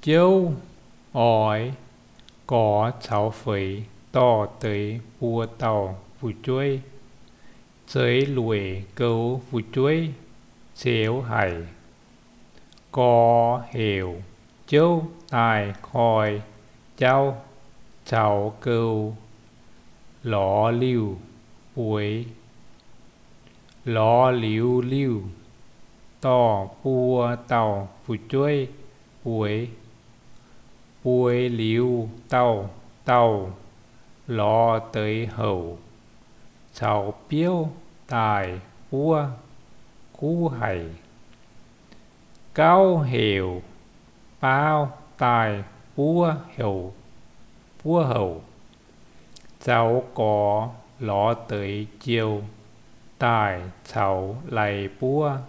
Biouv oix gorx caux feix dorh deix buo dauh fu'jueiv, zeix lueic goux fu'jueiv ceux haic. Gorx heuc jouv daaih koi jauv caux gou, lorz liuh bueix. Lorz liuz liuh, dorh buo dauh fu'jueiv bueix. Bueix liuz dauh dauh lorz deix houc caux biouv daaih buov, guv haic. Gauv heuc baauv daaih buov houc, buov houc. Zaux gorx lorz deix jiou daaih caux lai buov.